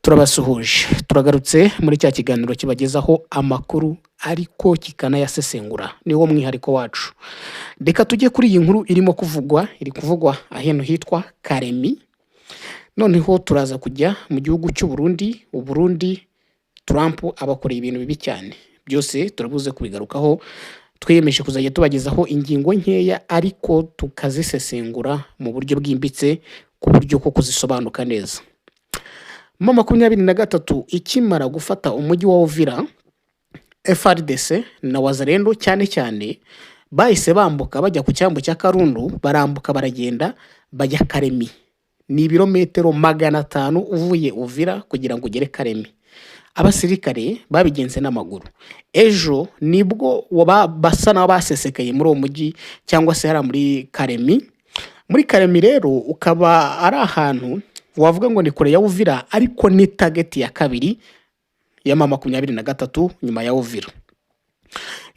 Turabasuhuje, turagarutse muri cya kiganiro kibagezaho amakuru ariko kikanayasesengura, niwo mwihariko wacu. Reka tujye kuri iyi nkuru irimo kuvugwa, iri kuvugwa ahantu hitwa Karemi, noneho turaza kujya mu gihugu cy'u Burundi. U Burundi Trump abakoreye ibintu bibi cyane, byose turabuze kubigarukaho. Twiyemeje kuzajya tubagezaho ingingo nkeya ariko tukazisesengura mu buryo bwimbitse ku buryo ko kuzisobanuka neza. M23 ikimara gufata umujyi wa Uvira, FARDC na Wazalendo cyane cyane bahise bambuka bajya ku cyambu cya Karundu, barambuka baragenda bajya Karemi. Ni ibirometero 500 uvuye Uvira kugira ngo ugere Karemi. Abasirikare babigenze n'amaguru. Ejo nibwo basa n'aho basesekaye muri uwo mujyi cyangwa se hariya muri Karemi. Muri Karemi rero ukaba ari ahantu wavuga ngo ni kure ya Uvira, ariko ni target ya kabiri ya M23 nyuma ya Uvira.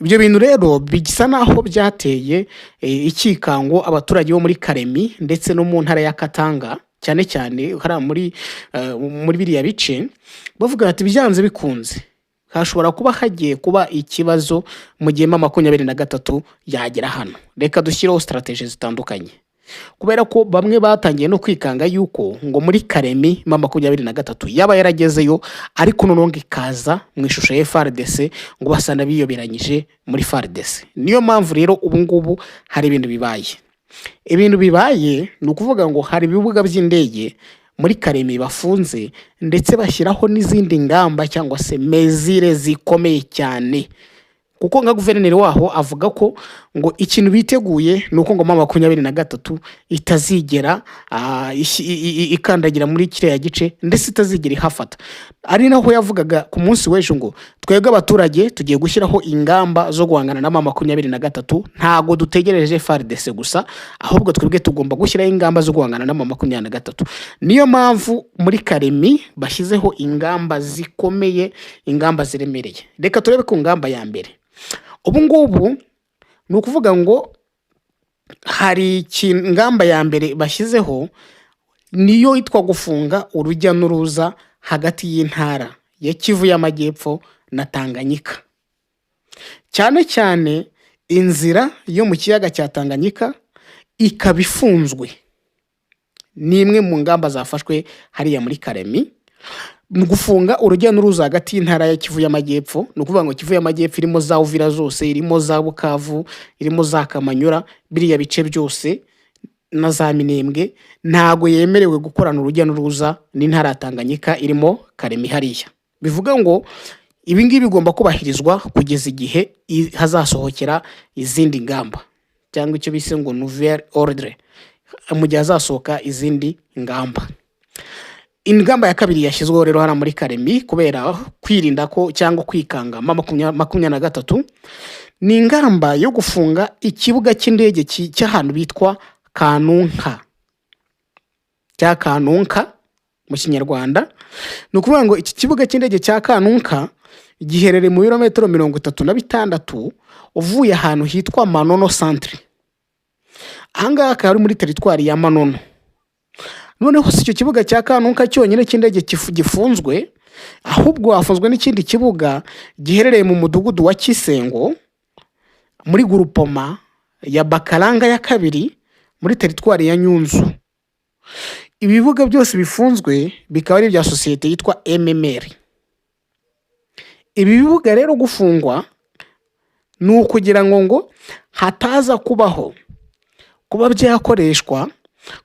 Ibyo bintu rero bisa naho byateye ikikango abaturage bo muri Karemi ndetse no mu ntara ya Katanga, cyane cyane hariya muri biriya bice, bavuga bati byanze bikunze hashobora kuba hagiye kuba ikibazo mu gihe M23 yagera hano. Reka dushyireho strategy zitandukanye, kubera ko bamwe batangiye no kwikanga yuko ngo muri Karemi M23 yaba yaragezeyo, ariko noneho ngo ikaza mu ishusho ya FARDC, ngo basa n'abiyoberanyije muri FARDC. Niyo mpamvu rero ubu ngubu hari ibintu bibaye. Ibintu bibaye ni ukuvuga ngo hari ibibuga by'indege muri Karemi bafunze, ndetse bashyiraho n'izindi ngamba cyangwa se mesures zikomeye cyane, kuko nka guverineri waho avuga ko ngo ikintu biteguye ni uko ngo M23 itazigera ikandagira muri kiriya gice, ndetse itazigera ihafata. Ari naho yavugaga ku munsi w'ejo ngo twebwe abaturage tugiye gushyiraho ingamba zo guhangana na M23, ntago dutegereje FARDC gusa, ahubwo twebwe tugomba gushyiraho ingamba zo guhangana na M23. Niyo mpamvu muri Karemi bashyizeho ingamba zikomeye, ingamba ziremereye. Reka turebe ku ngamba ya mbere. Ubu ngubu ni ukuvuga ngo hari ingamba ya mbere bashyizeho, niyo yitwa gufunga urujya n'uruza hagati y'intara ya Kivu y'Amajyepfo na Tanganyika, cyane cyane inzira yo mu kiyaga cya Tanganyika ikaba ifunzwe. Ni imwe mu ngamba zafashwe hariya muri Karemi, ni gufunga urujya n'uruza hagati y'intara ya Kivu y'Amajyepfo. Ni ukuvuga ngo Kivu y'Amajyepfo irimo za Uvira zose, irimo za Bukavu, irimo za Kamanyura, biriya bice byose na za Minembwe, ntago yemerewe gukorana urujya n'uruza n'intara ya Tanganyika irimo Karemi hariya. Bivuga ngo ibi ngibi bigomba kubahirizwa kugeza igihe hazasohokera izindi ngamba, cyangwa icyo bise ngo nouvel ordre, mu gihe hazasohoka izindi ngamba. Ingamba ya kabiri yashyizweho rero hano muri Karemi kubera kwirinda ko cyangwa kwikanga M23, ni ingamba yo gufunga ikibuga cy'indege cy'ahantu bitwa Kanunka, cya Kanunka mu Kinyarwanda. Ni ukuvuga ngo iki kibuga cy'indege cya Kanunka giherereye mu birometero 36 uvuye ahantu hitwa Manono centre. Aha ngaha akaba ari muri teritwari ya Manono. Noneho si icyo kibuga cya Kanunka cyonyine cy'indege gifunzwe, ahubwo hafunzwe n'ikindi kibuga giherereye mu mudugudu wa Kisengo muri groupement ya Bakaranga ya kabiri muri teritwari ya Nyunzu. Ibibuga byose bifunzwe bikaba ari ibya sosiyete yitwa MMR. Ibi bibuga rero gufungwa ni ukugira ngo hataza kubaho kuba byakoreshwa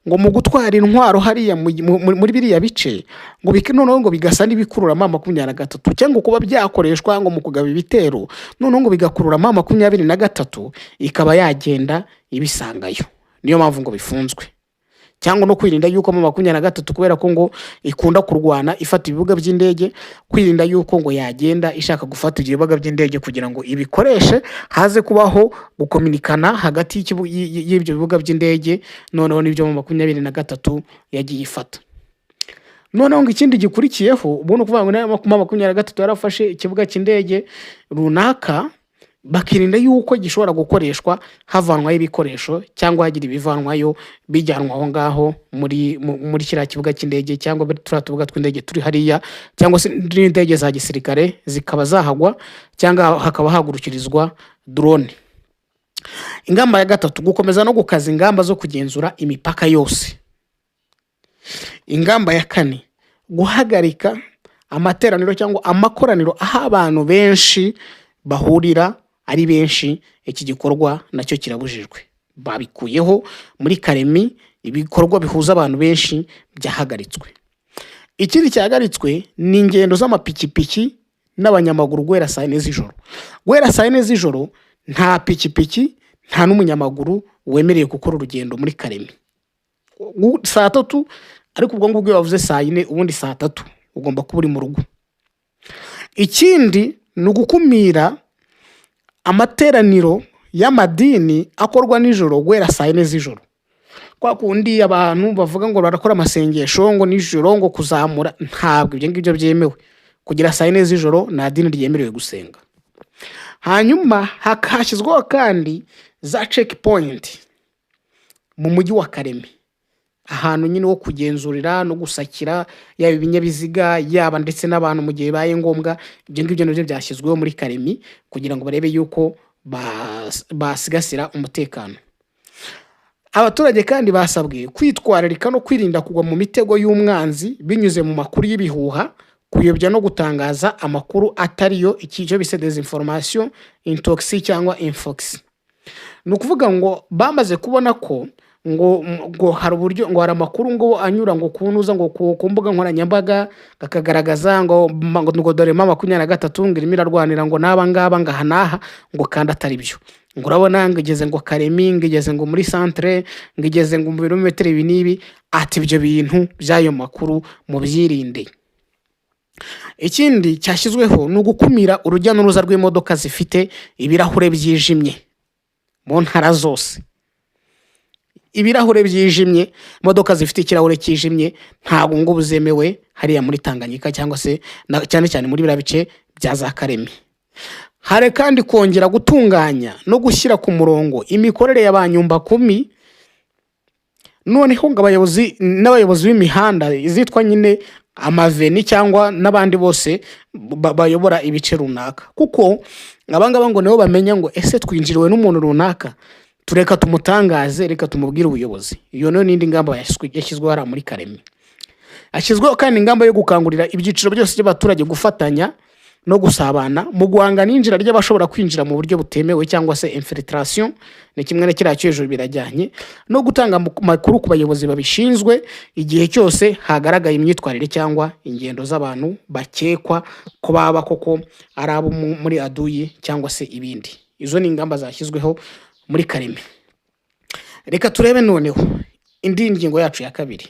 ngo mu gutwara intwaro hariya muri biriya bice, ngo noneho ngo bigasa n'ibikurura M23, cyangwa kuba byakoreshwa ngo mu kugaba ibitero, noneho ngo bigakurura M23 ikaba yagenda ibisangayo. Niyo mpamvu ngo bifunzwe, cyangwa no kwirinda yuko M23, kubera ko ngo ikunda kurwana ifata ibibuga by'indege, kwirinda yuko ngo yagenda ishaka gufata ibyo bibuga by'indege kugira ngo ibikoreshe, haze kubaho gukominikana hagati y'ibyo bibuga by'indege noneho n'ibyo M23 yagiye ifata. Noneho ngo ikindi gikurikiyeho ubu ni ukuvuga ngo M23 yarafashe ikibuga cy'indege runaka. Bakirinda yuko gishobora gukoreshwa havanwayo ibikoresho cyangwa hagira ibivanwayo bijyanwa aho ngaho muri kiriya kibuga cy'indege cyangwa muri turiya tubuga tw'indege turi hariya, cyangwa se n'indege za gisirikare zikaba zahagwa cyangwa hakaba hagurukirizwa drone. Ingamba ya gatatu, gukomeza no gukaza ingamba zo kugenzura imipaka yose. Ingamba ya kane, guhagarika amateraniro cyangwa amakoraniro aho abantu benshi bahurira ari benshi. Iki gikorwa nacyo kirabujijwe, babikuyeho muri Kalemie. Ibikorwa bihuza abantu benshi byahagaritswe. Ikindi cyahagaritswe ni ingendo z'amapikipiki n'abanyamaguru guhera saa 4 z'ijoro. Guhera saa 4 z'ijoro nta pikipiki, nta n'umunyamaguru wemerewe gukora urugendo muri Kalemie. Saa 3, ariko ubwo ngubwo iyo bavuze saa 4, ubundi saa 3 ugomba kuba uri mu rugo. Ikindi ni ugukumira amateraniro y'amadini akorwa nijoro guhera saa 4 z'ijoro. Kwa kundi abantu bavuga ngo barakora amasengesho ngo nijoro, ngo kuzamura, ntabwo ibyo ngibyo byemewe. Kugera saa 4 z'ijoro nta dini ryemerewe gusenga. Hanyuma hashyizweho kandi za checkpoint mu mujyi wa Kalemie, ahantu nyine ho kugenzurira no gusakira yaba ibinyabiziga, yaba ndetse n'abantu mu gihe bibaye ngombwa. Ibyo ngibyo nabyo byashyizweho muri Kalemie kugira ngo barebe yuko basigasira umutekano. Abaturage kandi basabwe kwitwararika no kwirinda kugwa mu mitego y'umwanzi binyuze mu makuru y'ibihuha, kuyobya no gutangaza amakuru atariyo, iki cyo bise désinformation, intox cyangwa infox. Ni ukuvuga ngo bamaze kubona ko ngo hari uburyo, ngo hari amakuru ngo anyura ngo kunuza ngo ku mbuga nkoranyambaga, kakagaragaza ngo dore M23 ngo irimo irarwanira ngo n'aba ngaba ngo aha n'aha, ngo kandi atari byo. Ngo urabona ngo igeze ngo Kalemie, ngo igeze ngo muri centre, ngo igeze ngo mu birometero ibi n'ibi. Ati ibyo bintu by'ayo makuru mubyirinde. Ikindi cyashyizweho ni ugukumira urujya n'uruza rw'imodoka zifite ibirahure byijimye mu ntara zose. Ibirahure byijimye, imodoka zifite ikirahure cyijimye ntabwo ngo zemewe hariya muri Tanganyika cyangwa se cyane cyane muri biriya bice bya za Kalemie. Hari kandi kongera gutunganya no gushyira ku murongo imikorere ya ba nyumbakumi, noneho ngo abayobozi n'abayobozi b'imihanda izitwa nyine amaveni cyangwa n'abandi bose bayobora ibice runaka, kuko abangaba ngo nibo bamenya ngo ese twinjiriwe n'umuntu runaka, tureka tumutangaze, reka tumubwire ubuyobozi. Iyo nayo n'indi ngamba yashyizweho hariya muri Kalemie. Hashyizweho kandi ingamba yo gukangurira ibyiciro byose by'abaturage gufatanya no gusabana mu guhanga n'injira ry'abashobora kwinjira mu buryo butemewe cyangwa se infiltration, ni kimwe na kiriya cyo hejuru, birajyanye, no gutanga amakuru ku bayobozi babishinzwe igihe cyose hagaragaye imyitwarire cyangwa ingendo z'abantu bakekwa ko baba koko ari abo muri aduyi cyangwa se ibindi. Izo ni ingamba zashyizweho muri Kalemie. Reka turebe noneho indi ngingo yacu ya kabiri.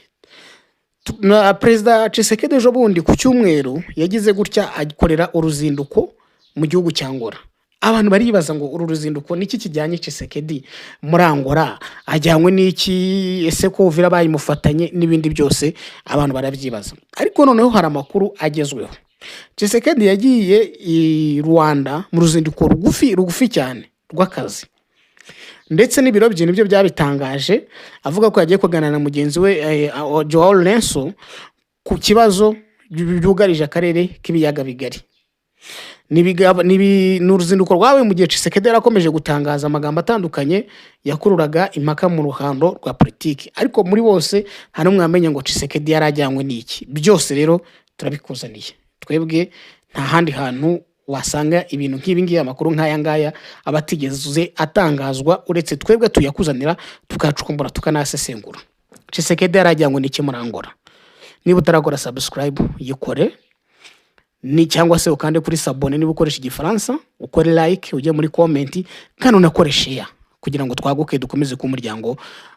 Na Perezida Tshisekedi ejo bundi ku cyumweru yagize gutya akorera uruzinduko mu gihugu cya Angola. Abantu baribaza ngo uru ruzinduko niki kijyanye Tshisekedi muri Angola? Ajyanywe n'iki? Ese ko Uvira bayimufatanye? N'ibindi byose abantu barabyibaza. Ariko noneho hari amakuru agezweho. Tshisekedi yagiye i Luanda mu ruzinduko rugufi, rugufi cyane rw'akazi, ndetse n'ibiro bye nibyo byabitangaje, avuga ko yagiye kuganira na mugenzi we Joao Lourenço ku kibazo byugarije akarere k'ibiyaga bigari. Ni uruzinduko rwabaye mu gihe Tshisekedi yarakomeje gutangaza amagambo atandukanye yakururaga impaka mu ruhando rwa politiki, ariko muri bose nta n'umwe wamenye ngo Tshisekedi yari ajyanywe n'iki. Byose rero turabikuzaniye twebwe. Nta handi hantu wasanga ibintu nk'ibi ngibi, amakuru nk'aya ngaya aba atigeze atangazwa uretse twebwe tuyakuzanira, tukayacukumbura, tukanayasesengura. Tshisekedi yari ajyanywe n'iki muri Angola? Niba utarakora subscribe, yikore ni cyangwa se ukande kuri s'abonner niba ukoresha Igifaransa, ukore like, ujye muri comment kandi unakore share kugira ngo twaguke, dukomeze kuba umuryango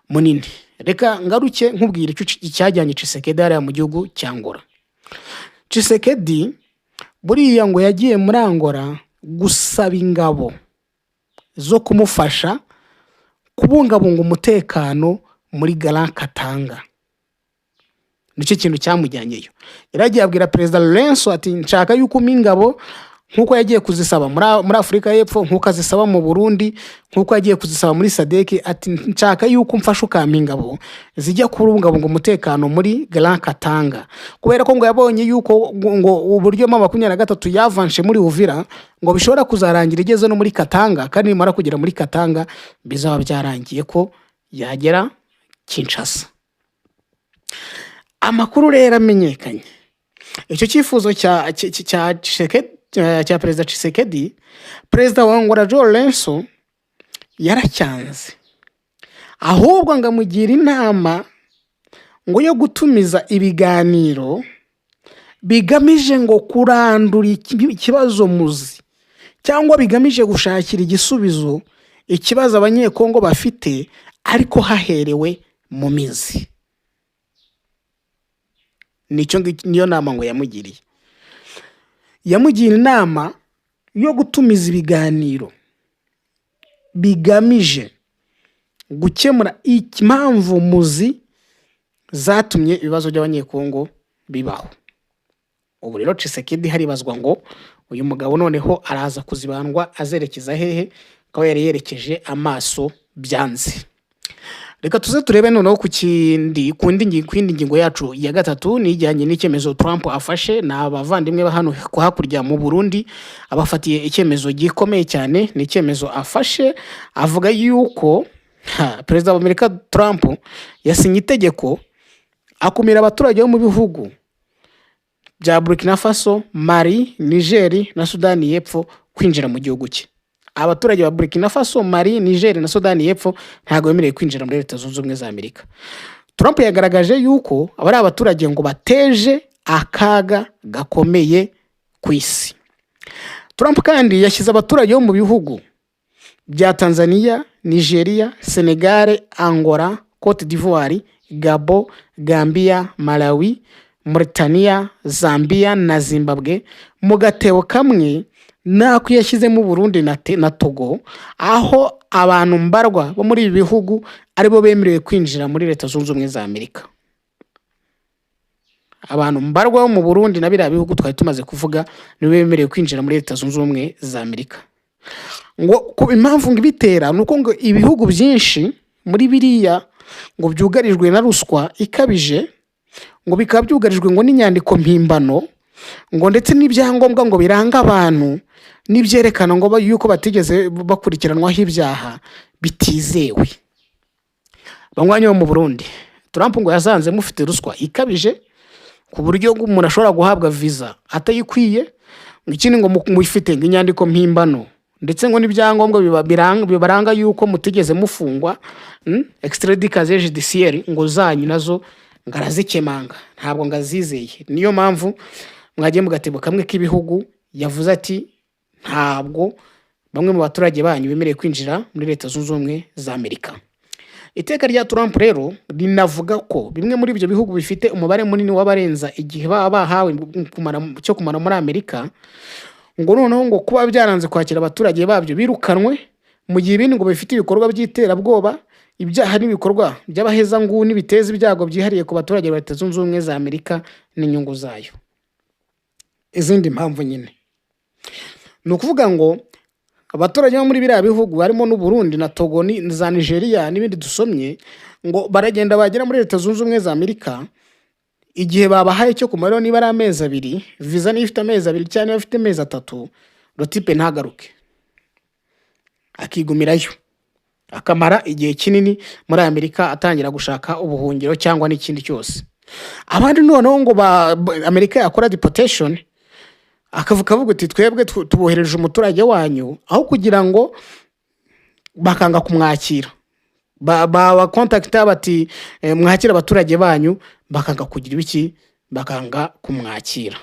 munini. Reka ngaruke nkubwira icyo icyajyanye Tshisekedi hariya mu gihugu cya Angola. Tshisekedi buriya ngo yagiye muri Angola gusaba ingabo zo kumufasha kubungabunga umutekano muri Grand Katanga. Nicyo kintu cyamujyanyeyo. Yari agiye abwira Perezida Lourenço ati nshaka yuko umpa ingabo Nk'uko yagiye kuzisaba muri Afurika y'Epfo, nk'uko azisaba mu Burundi, nk'uko yagiye kuzisaba muri SADC, ati: "Nshaka yuko umfasha ukampa ingabo zijya kubungabunga umutekano muri Grand Katanga," kubera ko ngo yabonye yuko ngo uburyo M23 yavanshe muri Uvira ngo bishobora kuzarangira igeze no muri Katanga, kandi nimara kugera muri Katanga bizaba byarangiye ko yagera Kinshasa. Amakuru rero amenyekanye, icyo cyifuzo cya Perezida Tshisekedi, Perezida wa Angola João Lourenço yaracyanze, ahubwo ngo amugira inama ngo yo gutumiza ibiganiro bigamije ngo kurandura ikibazo muzi, cyangwa bigamije gushakira igisubizo ikibazo Abanyekongo bafite, ariko haherewe mu mizi. Nicyo niyo nama ngo yamugiriye. Yamugira inama yo gutumiza ibiganiro bigamije gukemura impamvu muzi zatumye ibibazo by'Abanyekongo bibaho. Ubu rero Tshisekedi haribazwa ngo uyu mugabo noneho araza kuzibandwa azerekeza hehe, akaba yari yerekeje amaso byanze. Reka tuze turebe noneho ku yindi ngingo yacu ya gatatu, ni ijyanye n'icyemezo Trump afashe. Ni abavandimwe ba hano hakurya mu Burundi abafatiye icyemezo gikomeye cyane. Ni icyemezo afashe avuga yuko Perezida wa Amerika Trump yasinye itegeko akumira abaturage bo mu bihugu bya Burkina Faso, Mali, Niger na Sudani y'Epfo kwinjira mu gihugu cye. Abaturage ba Burkina Faso, Mali, Niger na Sudani y'Epfo ntabwo bemerewe kwinjira muri Leta Zunze Ubumwe za Amerika. Trump yagaragaje yuko aba ari abaturage ngo bateje akaga gakomeye ku isi. Trump kandi yashyize abaturage bo mu bihugu bya Tanzania, Nigeria, Senegal, Angola, Cote d'Ivoire, Gabon, Gambia, Malawi, Mauritania, Zambia na Zimbabwe mu gatebo kamwe n'ako yashyizemo Burundi na Togo, aho abantu mbarwa bo muri ibi bihugu aribo bemerewe kwinjira muri Leta Zunze Ubumwe za Amerika. Abantu mbarwa bo mu Burundi na biriya bihugu twari tumaze kuvuga nibo bemerewe kwinjira muri Leta Zunze Ubumwe za Amerika. Ngo ku impamvu ngo ibitera ni uko ngo ibihugu byinshi muri biriya ngo byugarijwe na ruswa ikabije, ngo bikaba byugarijwe ngo n'inyandiko mpimbano, ngo ndetse n'ibyangombwa ngo biranga abantu n'ibyerekana ngo yuko batigeze bakurikiranwaho ibyaha bitizewe. Banywanyi bo mu Burundi, Trump ngo yasanze mufite ruswa ikabije ku buryo ngo umuntu ashobora guhabwa viza atayikwiye. Ngo ikindi ngo mufite ngo inyandiko mpimbano, ndetse ngo n'ibyangombwa bibaranga yuko mutigeze mufungwa, extrait de casier judiciaire ngo zanyu nazo ngo arazikemanga, ntabwo ngo azizeye. Niyo mpamvu mwagiye mu gatebo kamwe k'ibihugu yavuze ati ntabwo bamwe mu baturage banyu bemerewe kwinjira muri Leta Zunze Ubumwe za Amerika. Iteka rya Trump rero rinavuga ko bimwe muri ibyo bihugu bifite umubare munini w'abarenza igihe baba bahawe cyo kumara muri Amerika, ngo noneho ngo kuba byaranze kwakira abaturage babyo birukanwe, mu gihe ibindi ngo bifite ibikorwa by'iterabwoba, ibyaha n'ibikorwa by'abahezanguni biteza ibyago byihariye ku baturage ba Leta Zunze Ubumwe za Amerika n'inyungu zayo. Izindi mpamvu nyine ni ukuvuga ngo abaturage bo muri biriya bihugu harimo n'u Burundi na Togo za Nigeria n'ibindi dusomye, ngo baragenda bagera muri Leta Zunze Ubumwe za Amerika, igihe babahaye cyo kumaraho niba ari amezi 2, viza niba ifite amezi 2 cyangwa niba ifite amezi 3, le type ntagaruke, akigumirayo, akamara igihe kinini muri Amerika atangira gushaka ubuhungiro cyangwa n'ikindi cyose. Abandi noneho ngo Amerika yakora deportation, akavuga uti: "Twebwe tubohereje umuturage wanyu," aho kugira ngo bakanga kumwakira, babakontakita bati: "Mwakire abaturage banyu," bakanga kugira ibiki, bakanga kumwakira.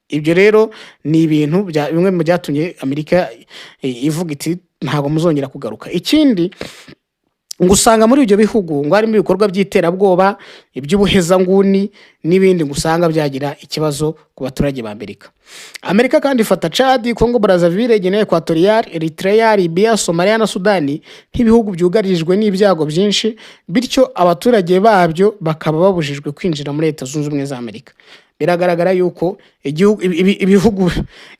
Ibyo rero ni ibintu bimwe mu byatumye Amerika ivuga iti ntabwo muzongera kugaruka. Ikindi ngo usanga muri ibyo bihugu ngo harimo ibikorwa by'iterabwoba, iby'ubuhezanguni n'ibindi, ngo usanga byagira ikibazo ku baturage ba Amerika. Amerika kandi ifata Chad, Congo Brazzaville, Guinea Equatoriale, Eritrea, Libya, Somalia na Sudani nk'ibihugu byugarijwe n'ibyago byinshi, bityo abaturage babyo bakaba babujijwe kwinjira muri Leta Zunze Ubumwe za Amerika. Biragaragara yuko igihugu,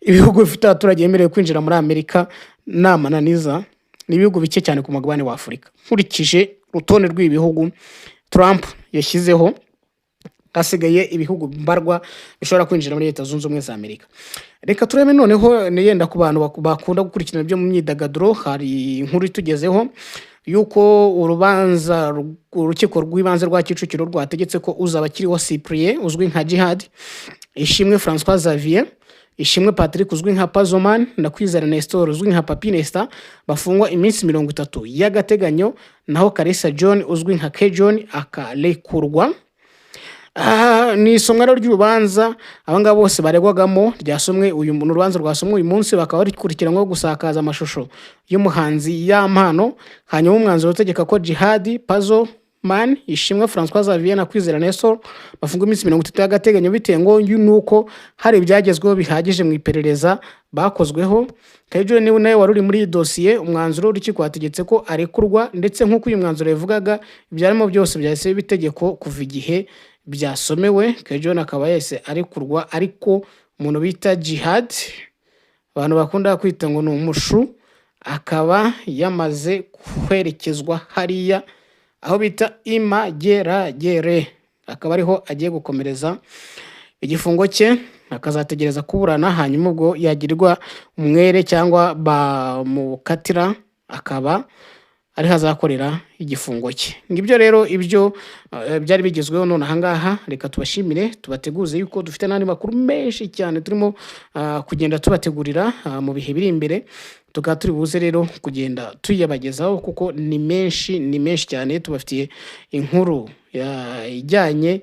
ibihugu bifite abaturage bemerewe kwinjira muri Amerika nta mananiza ni ibihugu bike cyane ku mugabane wa Afurika. Nkurikije urutonde rw'ibi bihugu Trump yashyizeho, hasigaye ibihugu mbarwa bishobora kwinjira muri Leta Zunze Ubumwe za Amerika. Reka turebe noneho yenda ku bantu bakunda gukurikirana ibyo mu myidagaduro. Hari inkuru itugezeho yuko urubanza, urukiko rw'ibanze rwa Kicukiro rwategetse ko uzaba akiriho Cyprien uzwi nka Jihad, Ishimwe Francois Xavier, Ishimwe Patrick uzwi nka Pazoman na Kwizera Nestor uzwi nka Papi Nesta bafungwa iminsi 30 y'agateganyo, naho Kalisa John uzwi nka K John akarekurwa. Ni isomwa rero ry'urubanza abangaba bose baregwagamo ryasomwe uyu, ni urubanza rwasomwe uyu munsi. Bakaba bakurikiranyweho gusakaza amashusho y'umuhanzi Yampano. Hanyuma umwanzuro utegeka ko Jihad, Pazo Man, Ishimwe Francois Xavier na Kwizera Nestor bafungwa iminsi 30 y'agateganyo, bitewe ngo nuko hari ibyagezweho bihagije mu iperereza bakozweho. Kayijo niwe nawe wari uri muri iyi dosiye. Umwanzuro w'urukiko wategetse ko arekurwa, ndetse nk'uko uyu mwanzuro yavugaga, ibyarimo byose byahise biba itegeko kuva igihe byasomewe. Kayijo akaba yahise arekurwa, ariko umuntu bita Jihad, abantu bakunda kwita ngo ni umushu, akaba yamaze kwerekezwa hariya aho bita Imageragere, akaba ariho agiye gukomereza igifungo cye, akazategereza kuburana. Hanyuma ubwo yagirwa umwere cyangwa bamukatira, akaba ariho azakorera igifungo cye. Ngibyo rero ibyo byari bigezweho none ahangaha. Reka tubashimire, tubateguze yuko dufite n'andi makuru menshi cyane turimo kugenda tubategurira mu bihe biri imbere, tukaba turi buze rero kugenda tuyabagezaho kuko ni menshi, ni menshi cyane. Tubafitiye inkuru ijyanye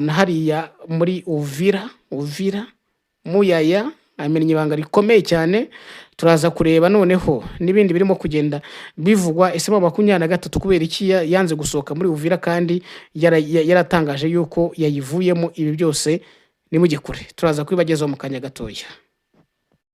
na hariya muri Uvira. Uvira, Muyaya amennye ibanga rikomeye cyane. Turaza kureba noneho n'ibindi birimo kugenda bivugwa. Ese M23 kubera iki yanze gusohoka muri Uvira kandi yaratangaje yuko yayivuyemo? Ibi byose nimujye kure, turaza kubibagezaho mu kanya gatoya.